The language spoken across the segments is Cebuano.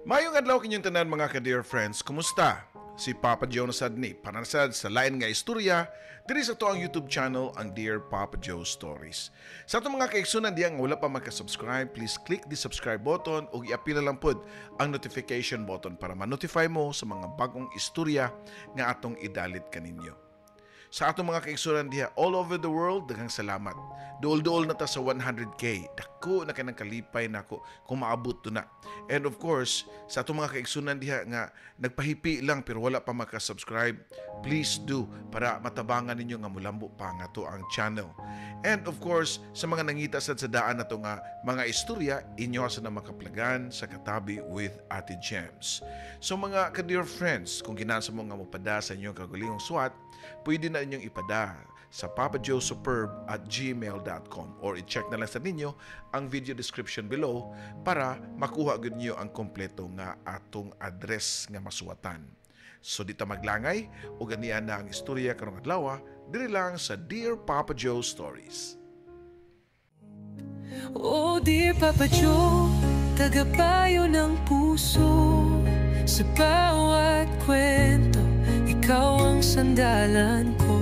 Maayong adlaw kinyong tanan, mga ka-dear friends. Kumusta? Si Papa Joe na sad ni para sad sa lain nga istorya diri sa atoang YouTube channel, ang Dear Papa Joe Stories. Sa atong mga kaigsunan diya nga wala pa maka-subscribe, please click the subscribe button ug iapila lang pod ang notification button para ma-notify mo sa mga bagong istorya nga atong idalit kaninyo. Sa atong mga kaigsunan diha all over the world, daghang salamat. Duol-duol na ta sa 100K. Dako na kanang kalipay nako kung maabot to na. And of course, sa atong mga kaigsunan diha nga nagpahipi lang pero wala pa maka-subscribe, please do para matabangan ninyo nga mulambo pa nga to ang channel. And of course, sa mga nangita sad sa daan nato nga mga istorya, inyo sa na makaplagan sa Katabi with Ate Gems. So mga ka-dear friends, kung kinasa mo nga mopada sa inyong kagulingong suwat, pwede na inyong ipada sa papajoesuperb@gmail.com or i-check na lang sa ninyo ang video description below para makuha gud niyo ang kompleto nga atong address nga masuwatan. So di ta maglangay o ganian na ang istorya karong adlaw diri lang sa Dear Papa Joe Stories. Oh dear Papa Joe, tagapayo ng puso. Sa bawat kwento, ikaw ang sandalan ko.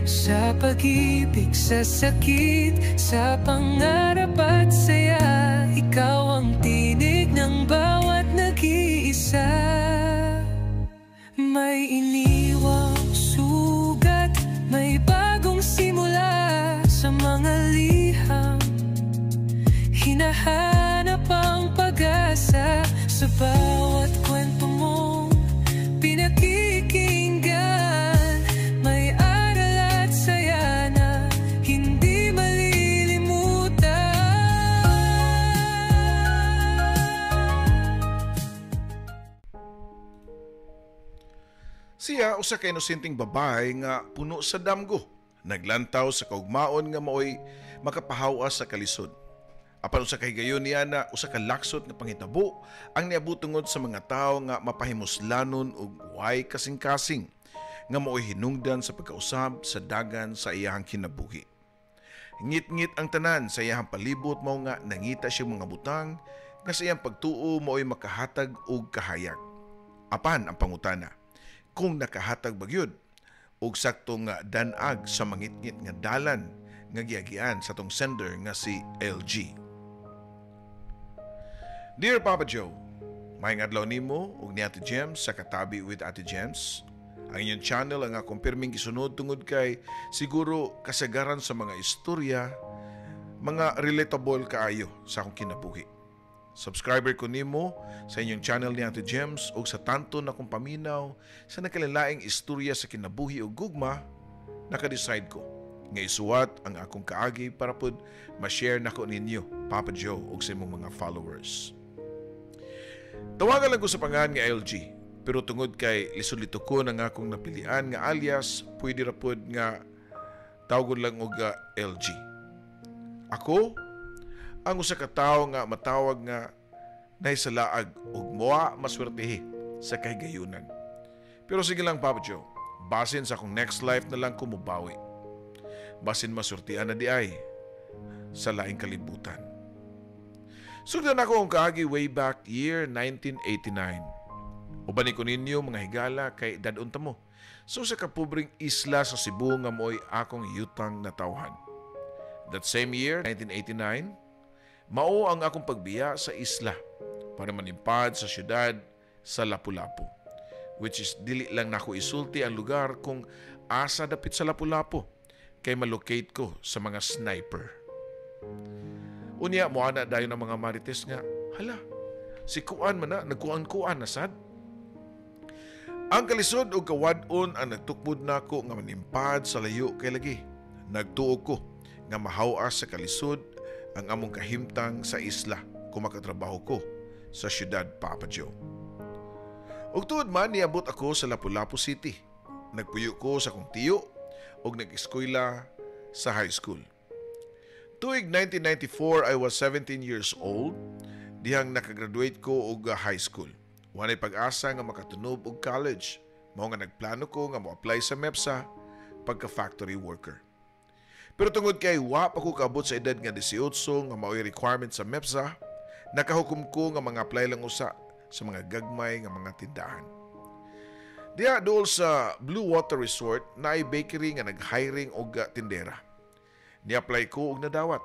Sa pag-ibig, sa sakit, sa pangarap at saya, ikaw ang tinig ng bawat nag-iisa. May iniwang sugat, may bagong simula. Sa mga liham, hinahanap ang pag-asa. Sa bawat kwento mong pinakikinggan, may aral at saya na hindi malilimutan. Siya usa ka inosenteng babae nga puno sa damgo, naglantaw sa kaugmaon nga maoy makapahawas sa kalisod. Apan usa ka higayon niya na usa ka laksot nga panghitabo ang niabot tungod sa mga tawo nga mapahimuslanon ug way kasing-kasing nga maoy hinungdan sa pagkausab sa dagan sa iyahang kinabuhi. Ngit-ngit ang tanan sa iyahang palibot mao nga nangita siya mga butang nga sa iyang pagtuo maoy makahatag og kahayag. Apan ang pangutana, kung nakahatag ba gyud og sakto nga danag sa mangitngit nga dalan nga giagian sa tong sender nga si LG. Dear Papa Joe, maayong adlaw nimo ug ni Ate Gems sa Katabi with Ate Gems. Ang inyong channel ang akong pirming gisunod tungod kay siguro kasagaran sa mga istorya, mga relatable kaayo sa akong kinabuhi. Subscriber ko nimo sa inyong channel ni Ate Gems ug sa tanto na akong paminaw sa nakalilaing istorya sa kinabuhi ug gugma, naka-decide ko nga isuwat ang akong kaagi para pud ma-share nako ninyo, Papa Joe, ug sa imong mga followers. Tawagan lang ko sa pangan nga LG, pero tungod kay lisod-lito ko ng akong napilian nga alias, pwede ra pud nga tawagon lang og LG. Ako, ang usa ka tawo nga matawag nga nahisalaag ug moa maswertehi sa kahigayunan. Pero sige lang, Papa Joe, basin sa akong next life na lang ko mobawi. Basin masurtian na di ay sa laing kalibutan. Sugdan ako ang kaagi way back year 1989. Uban ko ninyo mga higala kay dadon ta mo. So sa kapubring isla sa Cebu nga mo'y akong yutang natawhan. That same year, 1989, mao ang akong pagbiya sa isla para manimpad sa syudad sa Lapu-Lapu. Which is dili lang nako isulti ang lugar kung asa dapit sa Lapu-Lapu kay malocate ko sa mga sniper. Unya mo ana dayon ang mga marites nga, hala, si kuan man na, nagkuan-kuan na sad. Ang kalisod og kawad-on ang nagtukmod nako nga manimpad sa layo kay lagi. Nagtuo ko nga mahaw-as sa kalisod ang among kahimtang sa isla kung makatrabaho ko sa syudad, Papa Joe. Ug tuod man niabot ako sa Lapu-Lapu City. Nagpuyo ko sa akong tiyo ug nag-eskwela sa high school. Tuig 1994, I was 17 years old dihang nakagraduate ko og high school. Walay pag-asa nga makatunob og college. Mao nga nagplano ko nga mo-apply sa MEPSA pagka factory worker. Pero tungod kay wa pa ko kaabot sa edad nga 18 nga mao'y requirement sa MEPSA, Nakahukom ko nga mga apply lang usa sa mga gagmay nga mga tindahan. Diha dool sa Blue Water Resort naay bakery nga nag-hiring og tindera. Ni-apply ko og nadawat.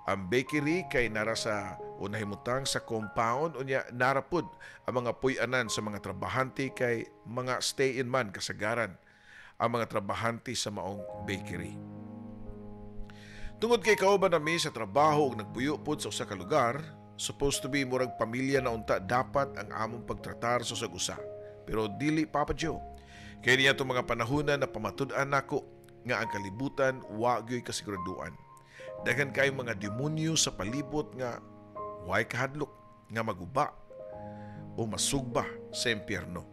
Ang bakery kay nara sa o nahimutang sa compound, unya nara pud ang mga puy-anan sa mga trabahante kay mga stay-in man kasagaran ang mga trabahante sa maong bakery. Tungod kay kauban nami sa trabaho ug nagpuyo pod sa usa ka lugar, supposed to be murag pamilya na unta dapat ang among pagtratar sa usag usa. Pero dili, Papa Joe. Kay niya itong mga panahona na pamatud-an nako nga ang kalibutan wa gyoy kasiguraduan. Daghan kay mga demonyo sa palibot nga way kahadlok nga maguba o masugba sa impyerno.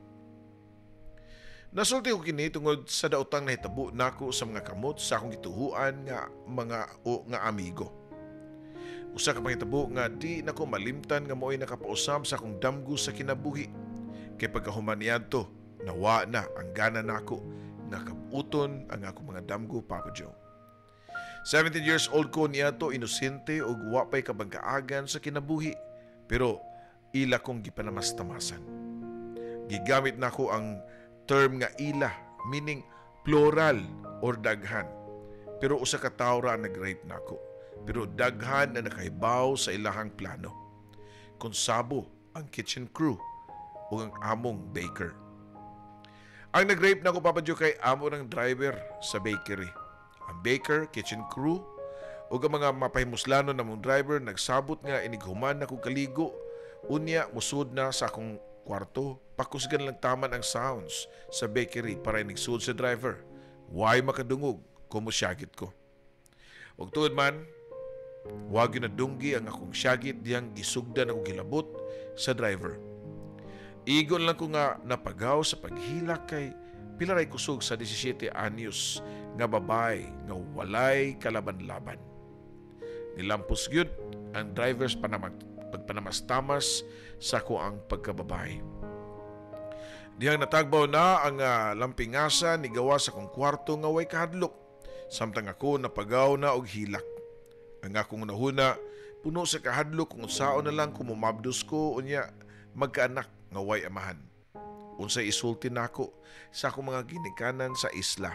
Nasulti ko kini tungod sa daotang nahitabo nako sa mga kamot sa akong gituhuan nga mga o nga amigo. Usa ka panghitabo nga di nako malimtan nga mo'y nakapausab sa akong damgo sa kinabuhi. Kay pagkahuman niadto, nawa na ang gana nako nga kabuton ang akong mga damgo, Papa Joe. 17 years old ko niadto, inosente ug wa pay kabangkaagan sa kinabuhi, pero ila kong gipanamastamasan. Gigamit nako ang term nga ila, meaning plural or daghan. Pero usa ka tawo ra nag-rape nako. Pero daghan na nakahibaw sa ilahang plano. Konsabo ang kitchen crew ug ang among baker. Ang nag-rape nako, Papa Joe, kay amo ng driver sa bakery. Ang baker, kitchen crew, ug ang mga mapahimuslanon namong driver nagsabot nga inighuman na kog kaligo, unya musud na sa akong kwarto, pakusgan lang taman ang sounds sa bakery para inigsud sa driver. Way makadungog kung mosyagit ko. Ug tuod man, wa gyud nadunggi ang akong syagit diyang gisugdan ako gilabot sa driver. Igon lang ko nga napagaw sa paghilak kay pila ray kusog sa 17 anyos nga babae nga walay kalaban-laban. Nilampos gyud ang drivers pagpanamastamas sa ko ang pagkababae. Dihang natagbaw na ang lampingasan ni gawa sa akong kwarto nga way kahadlok. Samtang ako napagaw na og hilak. Ang akong hunahuna puno sa kahadlok kung unsaon na lang kung mumabdos ko unya magkaanak nga way amahan. Unsay isulti nako sa akong mga ginikanan sa isla.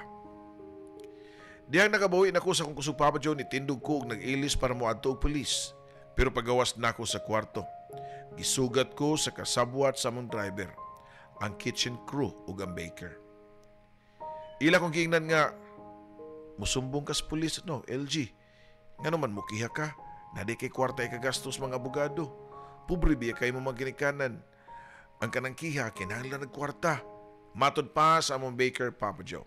Dihang nakabawi nako sa akong kusog, Papa Joe, nitindog ko og nag-ilis para moadto og pulis. Pero pagawas nako sa kwarto, gisugat ko sa kasabwat sa among driver, ang kitchen crew ug ang baker. Ila kong giingnan nga, musumbong kas pulis, no, LG. Nga naman mukiha ka, na di kay kwarta ikagastos mga abogado. Pobre biya kay mo mga ginikanan. Ang kanang kiha, kinahanglan ng kwarta. Matod pa sa among baker, Papa Joe.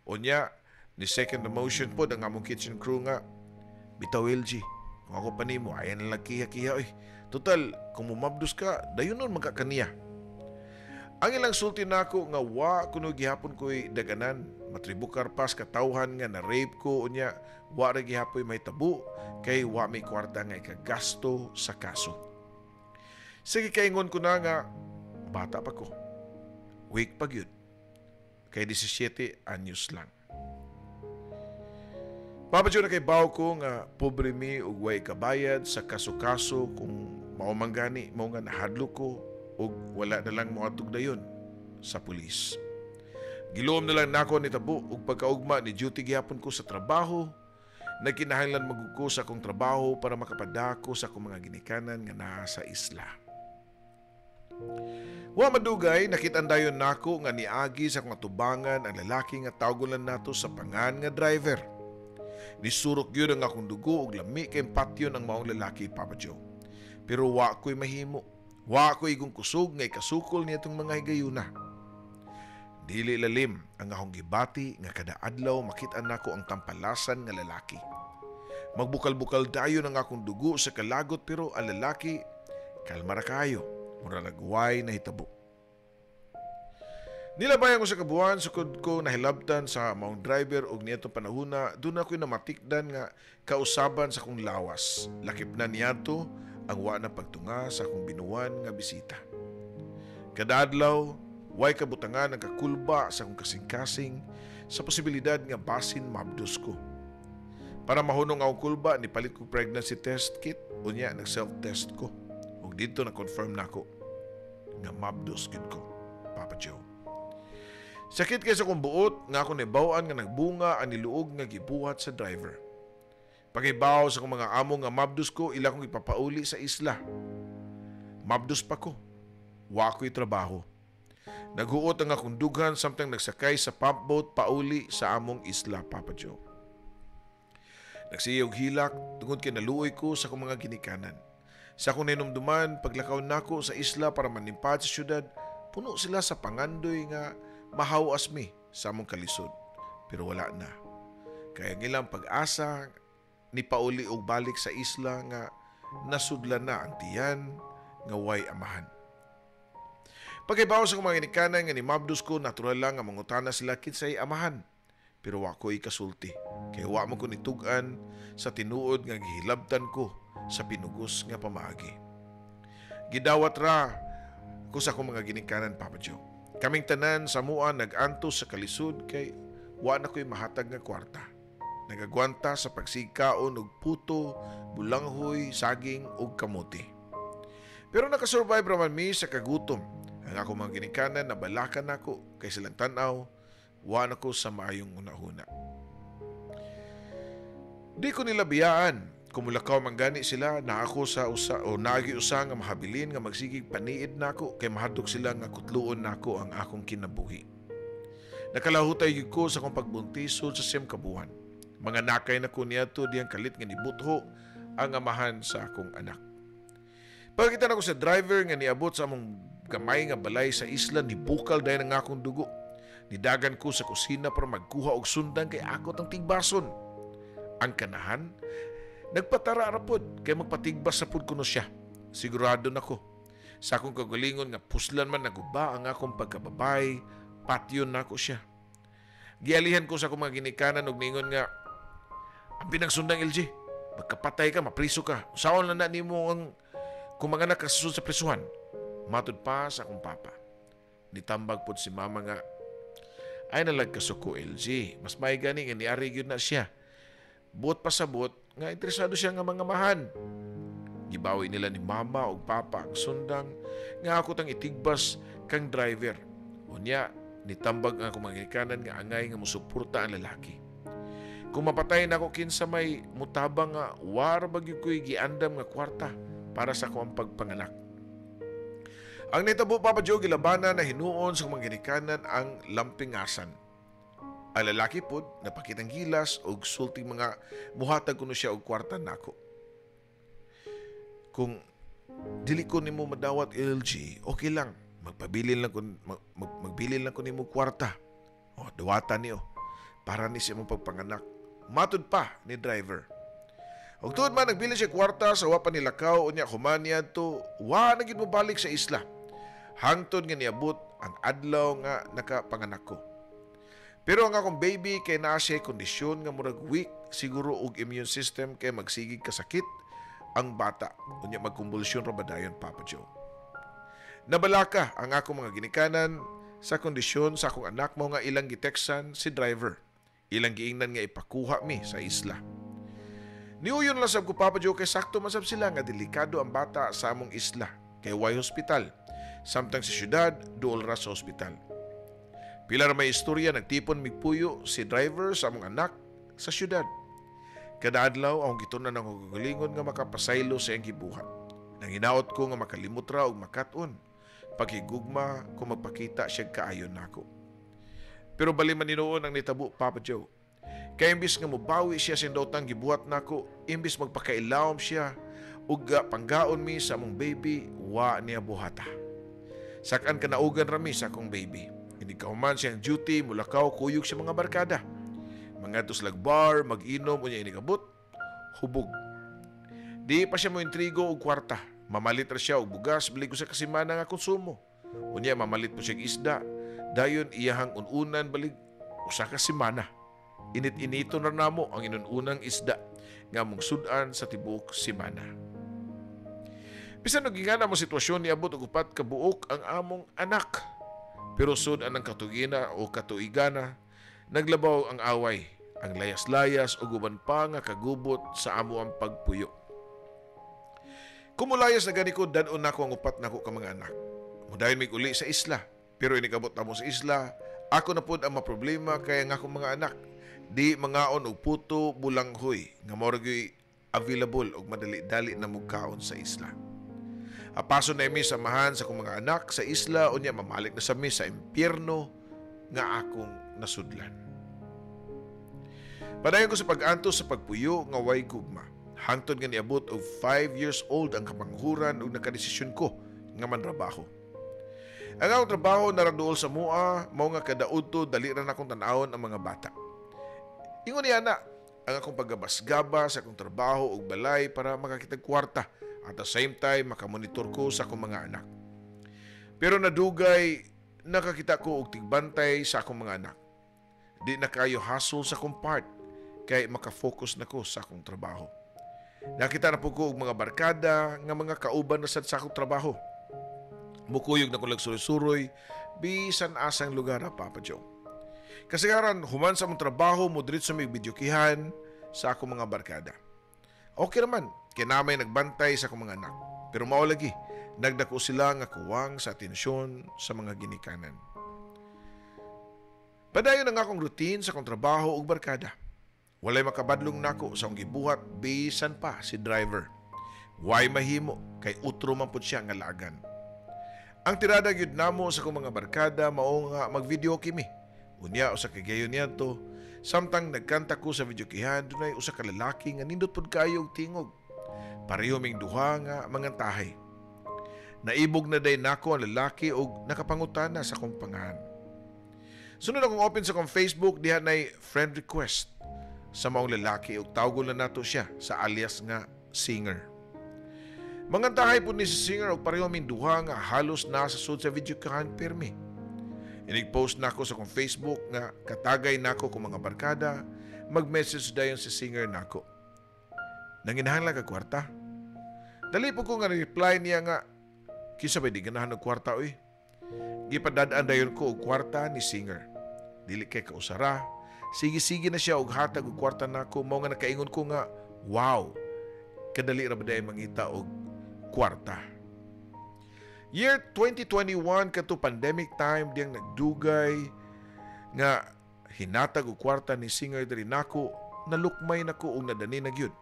Unya, ni second the motion po ang among kitchen crew nga, bitaw LG, kung ako pa nimo, ayan lang kiha-kiha. Oy. Total, kung mumabdos ka, dayon nun magkakaniya. Ang ilang sulti nako nga wa kuno gihapon ko'y daganan, matribukar pas katawhan nga na-rape ko, unya wa ra gihapoy may tabo kay wa may kwarta nga ikagasto sa kaso. Sige, kaingon ko na nga bata pa ko. Weak pa gyud. Kay 17 anyos lang. Papa Joe, nakaibaw ko nga pobre mi ug way kabayad sa kaso-kaso kung mao man gani mao nga nahadlok ko ug wala na lang moadtog dayon sa pulis. Giluom na lang nako ni tabo ug pagkaugma ni duty gihapon ko sa trabaho. Nagkinahanglan magug ko sa akong trabaho para makapadako sa akong mga ginikanan nga naa sa isla. Wa madugay, nakit-an dayon nako nga niagi sa akong atubangan ang lalaki nga tawgon lang nato sa pangan nga driver. Nisurok gyud ang akong dugo ug lami kay patyon ang maong lalaki, Papa Joe. Pero wa ko'y mahimo. Wa ko'y igong kusog nga ikasukol niya itong mga higayuna. Dili lalim ang akong gibati nga kada adlaw makit-an nako ang tampalasan nga lalaki. Magbukal-bukal dayon ang akong dugo sa kalagot pero ang lalaki kalma ra kayo, mura nagway na hitabo. Nilabayan ko sa kabuan, sukod ko nahilabtan sa maong driver og niadtong panahuna, doon ako'y namatikdan nga kausaban sa akong lawas. Lakip na niadto ang wa na pagtunga sa akong binuan nga bisita. Kada adlaw, way kabutangan ang kakulba sa akong kasing-kasing sa posibilidad nga basin mabdos ko. Para mahunong akong kulba, nipalit ko pregnancy test kit. Unya nag self-test ko. Ug didto na confirm nako nga mabdos gid ko, Papa Joe. Sakit kay sa akong buot nga ako nahibaw-an nga nagbunga ang niluog nga gibuhat sa driver. Paghibaw sa akong mga amo nga mabdos ko, ila kong ipapauli sa isla. Mabdos pa ko. Wa ko'y trabaho. Naghuot ang akong dughan samtang nagsakay sa pump boat pauli sa among isla, Papa Joe. Nagsigog hilak tungod kay naluoy ko sa akong mga ginikanan. Sa akong nahinumduman, paglakaw nako sa isla para manimpad sa syudad, puno sila sa pangandoy nga mahawas mi sa among kalisod. Pero wala na. Kaya ang ilang pag-asa ni pauli og balik sa isla nga nasudlan na ang tiyan nga way amahan. Paghibaw sa akong mga ginikanan nga ni mabdos ko, natural lang nga mangutana sila kinsay amahan. Pero wa ko'y kasulti. Kay wa man ko nitug-an sa tinuod nga gihilabtan ko sa pinugos nga pamaagi. Gidawat ra ko sa akong mga ginikanan, Papa Joe. Kaming tanan sa mua nag-antos sa kalisod kay wa na ko'y mahatag nga kwarta. Nagagwanta sa pagsigkaon og puto, bulanghoy, saging ug kamote. Pero nakasurvive raman mi sa kagutom. Ang akong mga ginikanan nabalakan nako kay silang tan-aw, wa na ko sa maayong hunahuna. Di ko nila biyaan. Kung mulakaw man gani sila, naa ko sa usa o naagi usa nga mahabilin nga magsigig paniid nako kay mahadlok sila nga kutluon nako ang akong kinabuhi. Nakalahutay gyud ko sa akong pagbuntis sud sa 9 ka buwan. Mga nakay na ko niadto diyang kalit nga nibutho ang amahan sa akong anak. Pagkita nako sa driver nga niabot sa among gamay nga balay sa isla, nibukal dayon ang akong dugo. Nidagan ko sa kusina para magkuha og sundang kay ako tang tigbason. Ang kanahan, nagpatara ra pod kay magpatigbas sa pod kuno siya. Sigurado nako. Sa akong kagalingon nga puslan man naguba ang akong pagkababay, patyon nako siya. Gialihan ko sa akong mga ginikanan og ningon nga ang pinagsundang LG, magkapatay ka, mapriso ka. Usaon lang na nimo ang kung mga anak ka sa prisuhan. Matud pa sa akong papa. Nitambag pod si mama nga ay nalag kasuko LG. Mas may gani nga niari gyud na siya. Buot pa sa buot nga interesado siya nga mga mahan. Gibawi nila ni mama ug papa ang sundang nga ako tang itigbas kang driver. Unya nitambag ang akong mga ginikanan nga angay nga mosuporta ang lalaki. Kung mapatay nako kinsa may mutabang nga war ba gyud ko'y giandam nga kwarta para sa akong pagpanganak. Ang nitabo, Papa Joe, gilabanan na hinuon sa mga ginikanan ang lampingasan. Ang lalaki pod napakitang gilas og sulting mga muhatag kuno siya og kwarta nako. Kung dili ko nimo madawat LG, okay lang. Magpabilin lang kun magbilin lang ko nimo kwarta. O dawatan niyo para ni siya mong pagpanganak. Matud pa ni driver. Og tuod man nagbilin siya kwarta sa wa pa nilakaw unya human niadto, wa na gyud mobalik sa isla. Hangtod nga niabot ang adlaw nga nakapanganak ko. Pero ang akong baby kay naa siya kondisyon nga murag weak siguro og immune system kay magsigig kasakit ang bata. Unya magkumbulsyon ra ba dayon, Papa Joe. Nabalaka ang akong mga ginikanan sa kondisyon sa akong anak mo nga ilang giteksan si driver. Ilang giingnan nga ipakuha mi sa isla. Niuyon lang sab ko, Papa Joe, kay sakto man sab sila nga delikado ang bata sa among isla kay way hospital. Samtang sa syudad, duol ra sa ospital. Pila ra may istorya nagtipon migpuyo si driver sa among anak sa syudad. Kada adlaw akong gitunan ang kagalingon nga makapasaylo sa iyang gibuhat. Nanginaot ko nga makalimot ra og makat-on. Paghigugma kung magpakita siya kaayon nako. Pero bali man hinuon ang nitabo, Papa Joe. Kaya imbis nga mobawi siya sa indotang gibuhat nako, imbis magpakailawom siya ug panggaon mi sa among baby, wa niya buhata. Sakan kanaugan rami sa akong baby. Hindi kahuman siyang duty, mulakaw, kuyog sa mga barkada. Mangadto sa bar, mag-inom, unya inigabot, hubog. Di pa siya mo intrigo og kwarta. Mamalit ra siya og bugas, bili ko sa kasimana nga konsumo. Unya mamalit po siya isda. Dayon iyahang ununan balig usa ka semana. Init-inito na namo ang inununang isda nga mong sudan sa tibuok semana. Bisan og gingana mo sitwasyon, niabot og 4 ka buok ang among anak. Pero sud anang katugina o katuigana, naglabaw ang away, ang layas-layas o guban pa nga kagubot sa amo ang pagpuyo. Kung mulayas na gani ko, dad-on nako ang upat nako ka mga anak. Mudayon mig uli sa isla. Pero inikabot namo sa isla, ako na pud ang maproblema kay ang akong mga anak di mangaon og puto bulanghoy nga mao ra gyud available og madali-dali na mukaon sa isla. Apaso na mi samahan sa akong mga anak sa isla, unya mamalik na sa mi sa impyerno nga akong nasudlan. Padayon ko sa pag-antos sa pagpuyo nga way gugma. Hangtod nga niabot og 5 years old ang kamanghuran ug nakadesisyon ko nga manrabaho. Ang akong trabaho naraduol sa mua, mao nga kada udto dali ra nakong tan-awon ang mga bata. Ingon niya na, ang akong paggabas-gabas sa akong trabaho ug balay para makakitag kwarta, at the same time makamonitor ko sa akong mga anak. Pero nadugay nakakita ko og tigbantay sa akong mga anak. Di na kayo hassle sa akong part kay makafocus na ko sa akong trabaho. Nakita na po ko og mga barkada nga mga kauban na sad sa akong trabaho. Mukuyog na ko lag suroy-suroy bisan asang lugar, Papa Joe. Kasagaran, human sa among trabaho, mo diretso mig videokehan sa akong mga barkada. Okay naman, kay naa may nagbantay sa akong mga anak. Pero mao lagi, nagdako sila nga kuwang sa atensyon sa mga ginikanan. Padayon ang akong routine sa akong trabaho ug barkada. Walay makabadlong nako sa akong gibuhat bisan pa si driver. Way mahimo kay utro man pud siya nga lagan. Ang tirada gyud namo sa akong mga barkada mao nga mag-video kimi. Unya usa ka gayon niadto, samtang nagkanta ko sa videokehan, dunay usa ka lalaki nga nindot pud kayo og tingog. Pareho ming duha nga mangantahay. Naibog na day nako ang lalaki og nakapangutana sa akong pangalan. Sunod akong open sa akong Facebook, diha nay friend request sa maong lalaki ug tawgon na nato siya sa alias nga Singer. Mangantahay pud ni si Singer og pareho ming duha nga halos nasa sud sa videokehan pirmi. Inig-post nako sa akong Facebook nga katagay nako kong mga barkada, mag-message dayon si Singer nako. Nanginahanglan ka kwarta? Dali po ko nga reply niya nga, kinsa bay di ganahan og kwarta oy? Gipadad-an dayon ko og kwarta ni Singer. Dili kay kausara, sige-sige na siya og hatag og kwarta nako, mao nga nakaingon ko nga, wow, kadali ra ba day mangita og kwarta. Year 2021 kato pandemic time diyang nagdugay nga hinatag og kwarta ni Singer diri nako, nalukmay nako og nadani na gyud.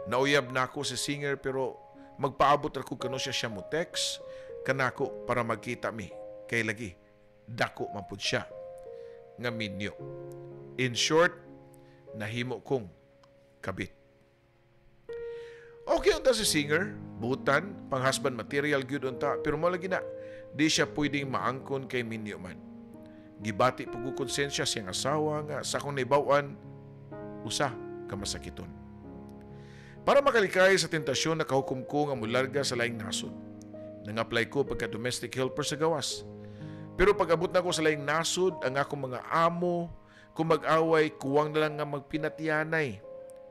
Nauyab nako si Singer pero magpaabot ra ko kano siya mo text kanako para magkita mi kay lagi dako man pud siya nga minyo. In short, nahimo kong kabit. Okay unta si Singer, butan, pang husband material gyud unta, pero mo lagi na, di siya pwedeng maangkon kay minyo man. Gibati pug ko konsensya siyang asawa nga sa akong naibaw-an, usa ka masakiton. Para makalikay sa tentasyon, nakahukom ko nga mularga sa laing nasod. Nang-apply ko pagka domestic helper sa gawas. Pero pag abot na ko sa laing nasod, ang akong mga amo, kung mag-away, kuwang na lang nga magpinatyanay.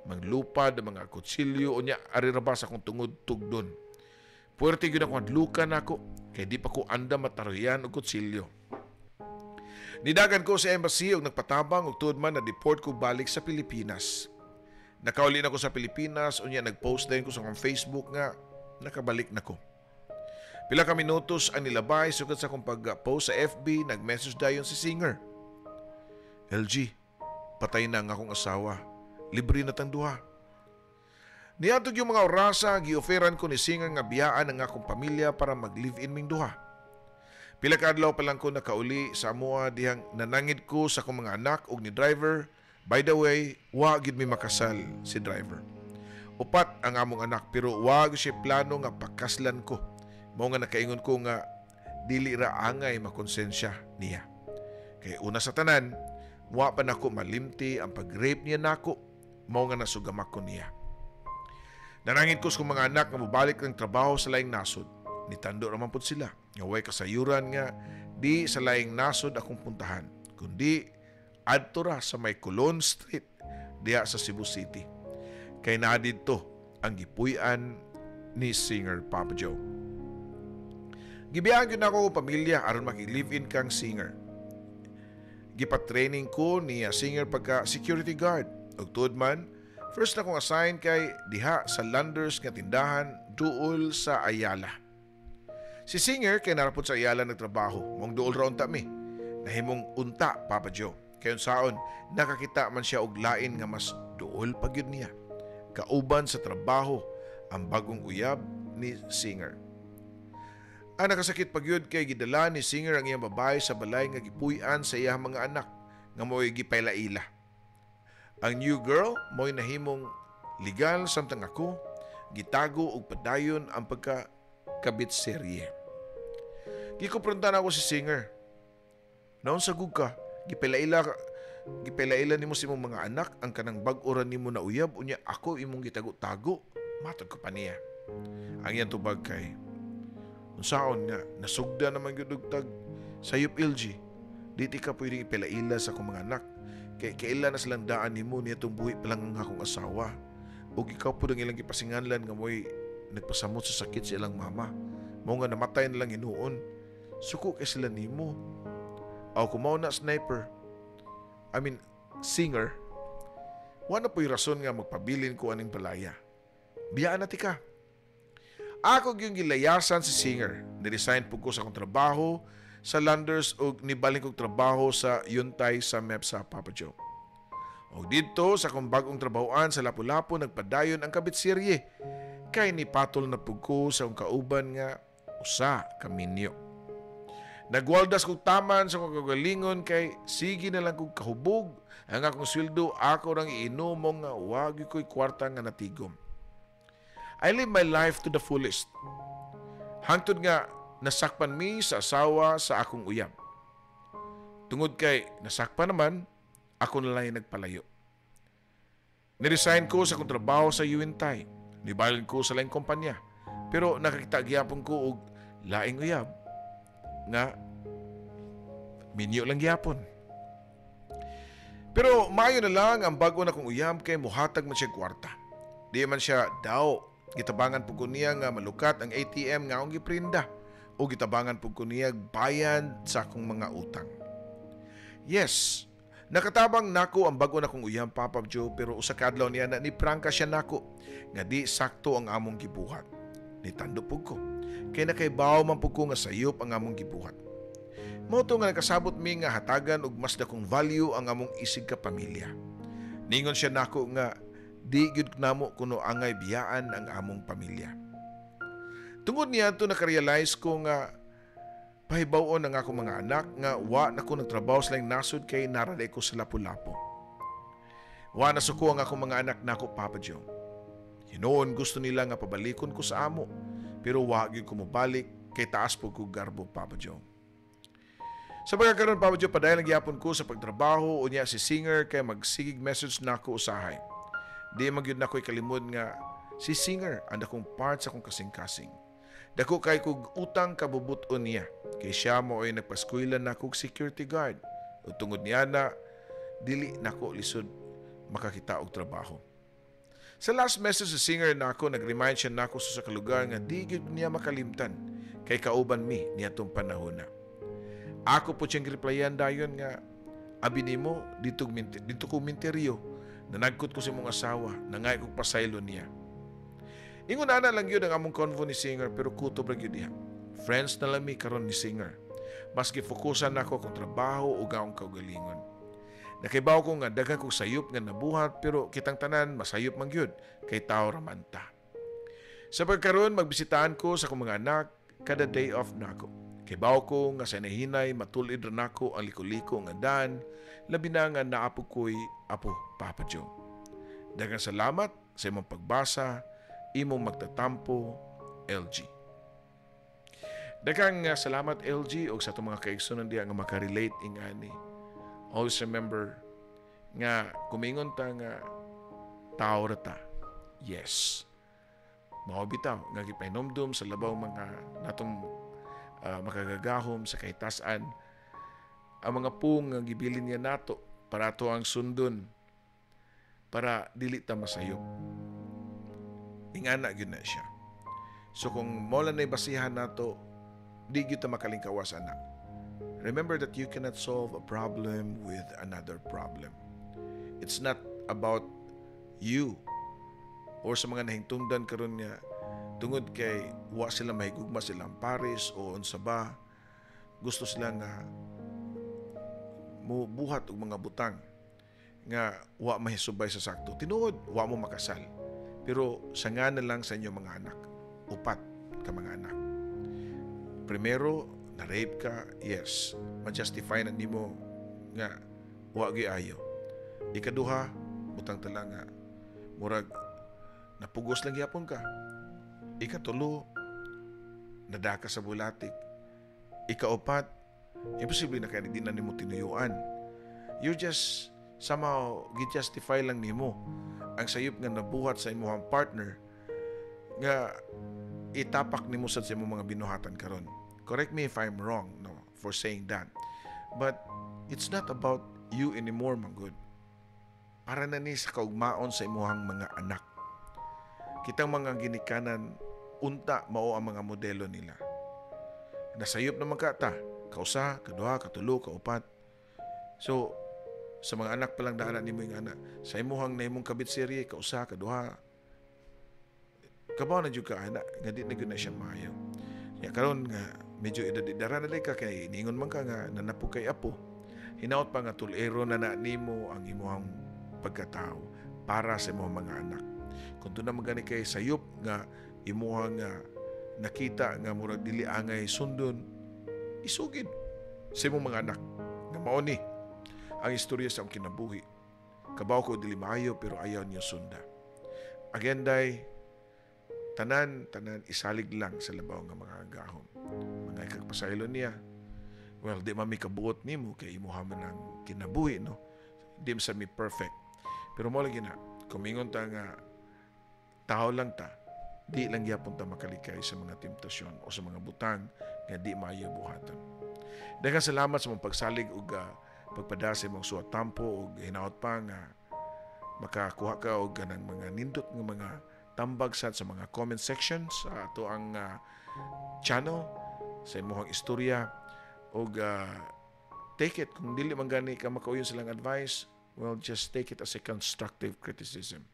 Manglupad ang mga kutsilyo, unya ari ra ba sa akong tungod tugdon. Puwerte gyud ako hadlukan nako, kay di pa ko anda mataruyan og kutsilyo. Nidagan ko sa embassy og nagpatabang og tuod man na deport ko balik sa Pilipinas. Nakauli na ko sa Pilipinas, unya nagpost din ko sa akong Facebook nga nakabalik na ko. Pila ka minutos ang nilabay sukad sa akong pag-post sa FB, nag-message dayon si Singer. LG, patay na ang akong asawa. Libre na tang duha. Niadtong yung mga orasa, gi-offeran ko ni Singer nga biyaan ang akong pamilya para mag-live-in ming duha. Pila ka adlaw pa lang ko nakauli sa amoa dihang nanangid ko sa akong mga anak og ni driver. By the way, wa gid mi makasal si driver. Upat ang among anak pero wa gyud siya plano nga pakaslan ko. Mao nga nakaingon ko nga dili ra angay makonsensya niya. Kay una sa tanan, wa pa nako malimti ang pag-rape niya nako. Mao nga nasugamak ko niya. Nanangid ko sa mga anak nga mobalik ng trabaho sa laing nasod. Nitando raman pud sila. Nga way kasayuran nga di sa laing nasod akong puntahan, kundi adto ra sa may Colon Street diha sa Cebu City. Kay naa didto ang gipuy-an ni Singer, Papa Joe. Gibiyaan gyud nako ang pamilya aron maki-live-in kang Singer. Gipa-training ko ni Singer pagka security guard. Ug tuod man, First na kong assign kay diha sa Landers nga tindahan duol sa Ayala. Si Singer kay narapot sa Ayala nagtrabaho, mong duol ra unta mi. Nahimong unta, Papa Joe. Kay unsaon, nakakita man siya og lain nga mas duol pa gyud niya. Kauban sa trabaho ang bagong uyab ni Singer. Ang nakasakit pa gyud kay gidala ni Singer ang iyang babae sa balay nga gipuy-an sa iyang mga anak nga mo'y gipailaila. Ang new girl mo'y nahimong legal samtang ako gitago og padayon ang pagka kabit serye. Gikumpronta na ako si Singer. "Naunsa gud ka, gipailaila nimo sa imong mga anak ang kanang bag-o ra nimo na uyab, unya ako imong gitago-tago?" Matod ko pa niya. Ang iyang tubag kay, "Unsaon nga nasugda naman gyud og tag sayop LG. Di ti ka pwedeng ipailaila sa akong mga anak. Kay kaila na silang daan nimo niadtong buhi pa lang ang akong asawa. Ug ikaw pud ang ilang gipasinganlan nga mo'y nagpasamot sa sakit sa ilang mama. Mao nga namatay na lang hinuon. Suko kay sila nimo." Aw, kung mao na, sniper, I mean, Singer, wa na po'y rason nga magpabilin ko aning balaya. Biyaan na tika. Ako yung gilayasan si Singer. Niresign po ko sa akong trabaho sa Landers ug nibalhin kog trabaho sa Yuntay sa MEPSA, Papa Joe. Og didto sa akong bagong trabahoan sa Lapu-Lapu, nagpadayon ang kabit serye. Kay nipatol na pug ko sa akong kauban nga usa ka minyo. Nagwaldas kog taman sa akong kagalingon kay sige na lang kog kahubog. Ang akong sweldo ako rang iinom nga wag ko'y kwarta nga natigom. I live my life to the fullest. Hangtod nga nasakpan mi sa asawa sa akong uyab. Tungod kay nasakpan naman, ako na lang nagpalayo. Niresign ko sa akong trabaho sa Yuintay. Nibalin ko sa laing kumpanya. Pero nakakita gyapon ko og laing uyab nga minyo lang gyapon. Pero maayo na lang ang bago na kong uyab kay muhatag man siya kwarta. Di man siya daw. Gitabangan pud ko niya nga malukat ang ATM nga akong giprinda o gitabangan pud ko niya bayan sa akong mga utang. Yes, nakatabang nako ang bago na kong uyab, Papa Joe, pero usa ka adlaw niya na ni prangka siya nako nga di sakto ang among gibuhat. Nitando pud ko. Kay nakaibaw man pud ko nga sayop ang among gibuhat. Mao to nga nakasabot mi nga hatagan og mas dakong value ang among isig ka pamilya. Ningon siya nako nga di gyud namo kuno angay biyaan ang among pamilya. Tungod niya to, nakarealize ko nga pahibaw-on ang akong mga anak nga wa na ko nagtrabaho sa laing nasod kay naraday ko sa Lapu-Lapu. Wa na suko ang akong mga anak nako, Papa Joe. Hinuon gusto nila nga pabalikon ko sa amo, pero wa gyud ko mobalik kay taas po ko garbo, Papa Joe. Sa pagkakaroon, Papa Joe, padayon lang gyapon ko sa pagtrabaho, unya si Singer kay magsigig message nako usahay. Di man gyud nako ikalimod nga si Singer ang dakong part sa akong kasing-kasing. Dako kay kog utang kabubuton niya kay siya mo ay nagpaskwela nako og security guard. Ug tungod niya na dili nako lisod makakita og trabaho. Sa last message sa Singer nako, nag-remind siya nako sa kalugar nga di gyud niya makalimtan kay kauban mi niadtong panahon na. Ako po siyang replyan dayon nga, "Abi nimo dito ko minteryo, nanagkot ko sa imong asawa, nangay kog pasaylo niya." Ingon ana lang yun ang among convo ni Singer, pero kutob ra gyud diha. Friends na lang mi karon ni Singer. Mas gifokusan nako akong trabaho ug akong kaugalingon. Nakaibaw ko nga daghan kog sayop nga nabuhat, pero kitang tanan masayop man gyud kay tao ra man ta. Sa pagkaron, magbisitahan ko sa akong mga anak kada day off nako. Kibaw ko nga sa hinahinay matul-id ra nako ang liko-liko nga daan, labi na nga naapo ko'y apo, Papa Joe. Daghang salamat sa imong pagbasa, imong magtatampo, LG. Daghang salamat, LG, og sa atong mga kaigsunan diha nga makarelate ingani. Always remember nga kumingon ta nga tao ra ta. Yes. Mao bitaw nga gipainomdom sa labaw mga natong makagagahom sa kahitasan ang mga pung nga gibilin niya nato para ato ang sundon para dili ta masayop. Ingana gyud na siya. So kung mo lang na basihan nato, di gyud ta makalingkawas ana. Remember that you cannot solve a problem with another problem. It's not about you or sa mga nahingtungdan karon nga tungod kay wa sila mahigugma silang pares o unsa ba, gusto sila nga mubuhat og mga butang nga wa mahisubay sa sakto. Tinuod wa mo makasal, pero sa nga na lang sa inyong mga anak, upat ka mga anak. Primero, na-rape ka, yes, ma-justify na nimo nga wa gyud ayo. Ikaduha, butang tala nga murag napugos lang gyapon ka. Ikatulo, nadaka sa bulatik. Ikaupat, imposible na kaya di na nimo tinuyuan. You just somehow gi-justify lang nimo ang sayop nga nabuhat sa imong partner nga itapak nimo sad sa imong mga binuhatan karon. Correct me if I'm wrong, no, for saying that. But it's not about you anymore, man good. Para na ni sa kaugmaon sa imuhang mga anak. Kitang mga ginikanan, unta mao ang mga modelo nila. Nasayop naman ka ta, kausa, kaduha, katulo, kaupat. So, sa mga anak pa lang daan nimo yung anak. Sa imuhang naimong kabit serye, kausa, kaduha. Kabaw na jud ka anak, nga di na gyud na siya maayo. Ya karon nga medyo edad-edara na ka kay niingon man ka nga nanapog kay apo. Hinaot pa nga tulero na na nimo ang imuhang pagkatao para sa imong mga anak. Kung doon naman gani kay sayop nga imuhang nga nakita nga murag dili angay sundon, isugid sa imong mga anak nga mao ni ang istorya sa akong kinabuhi. Kabaw ko dili maayo pero ayaw niyo sunda. Again day, tanan tanan isalig lang sa labaw nga mga gahom. Mga ikagpasaylo niya. Well, di man mi kabuot nimo kay imuha man ang kinabuhi, no? Di man sa mi perfect. Pero mo lagi na, kumingon ta nga tao lang ta, di lang gyapon ta makalikay sa mga temptasyon o sa mga butang nga di maayo buhatan. Daghang salamat sa mong pagsalig ug pagpada sa imong suwat tampo ug hinaot pa nga makakuha ka og ganang mga nindot nga mga tambag sa mga comment section sa ato ang channel sa imong istorya og take it kung dili man gani ka makauyon silang advice, well, just take it as a constructive criticism.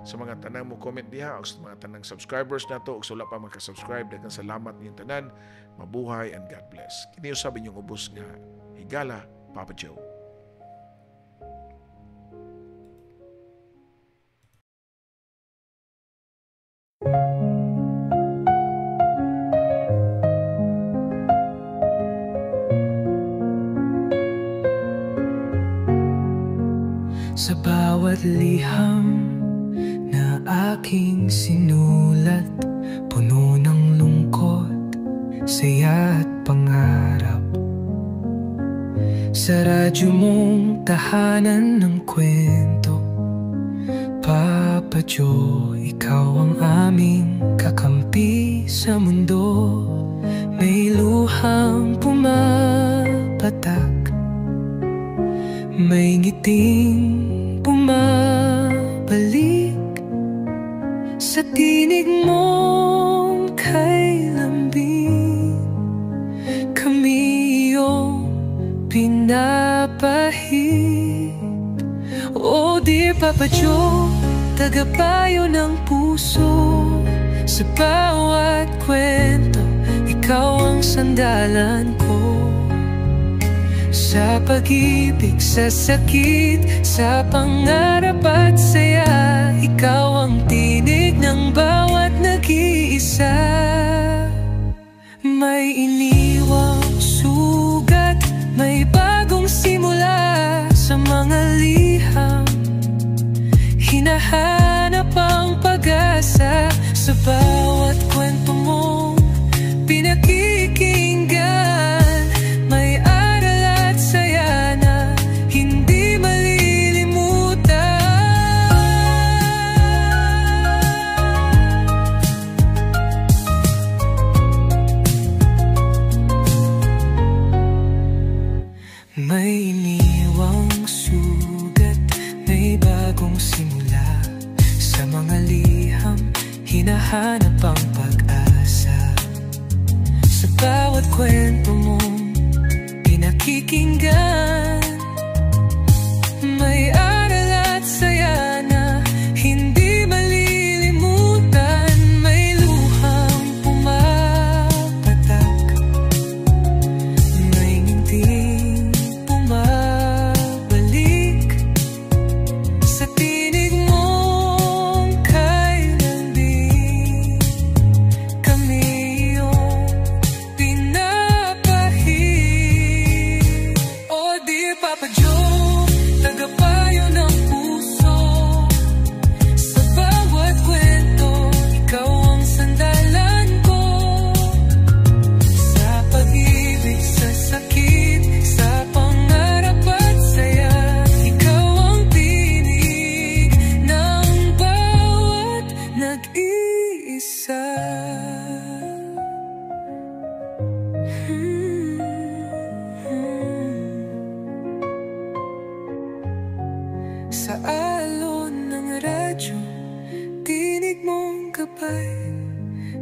Sa mga tanang mo comment diha o sa mga tanang subscribers nato og sa wala pa maka-subscribe, daghang salamat ninyong tanan. Mabuhay and God bless. Kini usab inyong ubos nga higala, Papa Joe. Sa bawat liham na aking sinulat, puno ng lungkot, saya at pangarap. Sa radyo mong tahanan ng kwento, Papa Joe, ikaw ang aming kakampi sa mundo. May luhang pumapatak, may ngiting bumabalik. Sa tinig mong kay lambing, kami iyong pinapahit. Oh dear Papa Joe, tagapayo ng puso. Sa bawat kwento, ikaw ang sandalan ko. Sa pag-ibig, sa sakit, sa pangarap at saya, ikaw ang tinig ng bawat nag-iisa. May iniwang sugat, may bagong simula. Sa mga liham, hinahanap ang pag-asa. Sa bawat kwento mong pinakikinggan, may aral at saya na hindi malilimutan. May iniwang sugat, may bagong simula. Sa mga liham, hinahanap ang pag-asa. Sa bawat kwento mong pinakikinggan, may aral at saya na Sa alon ng radyo, tinig mong gabay,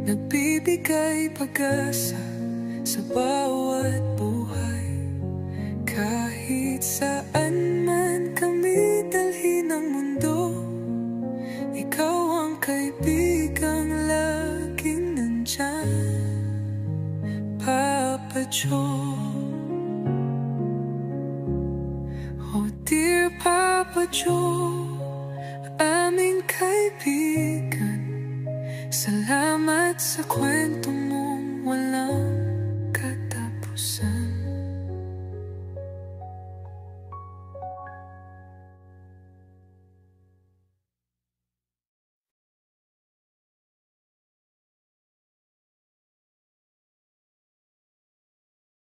nagbibigay pag-asa sa bawat buhay. Kahit saan man kami dalhin ng mundo, ikaw ang kaibigang laging nandyan, Papa Joe. Oh dear Papa Joe, aming kaibigan, salamat sa kwento.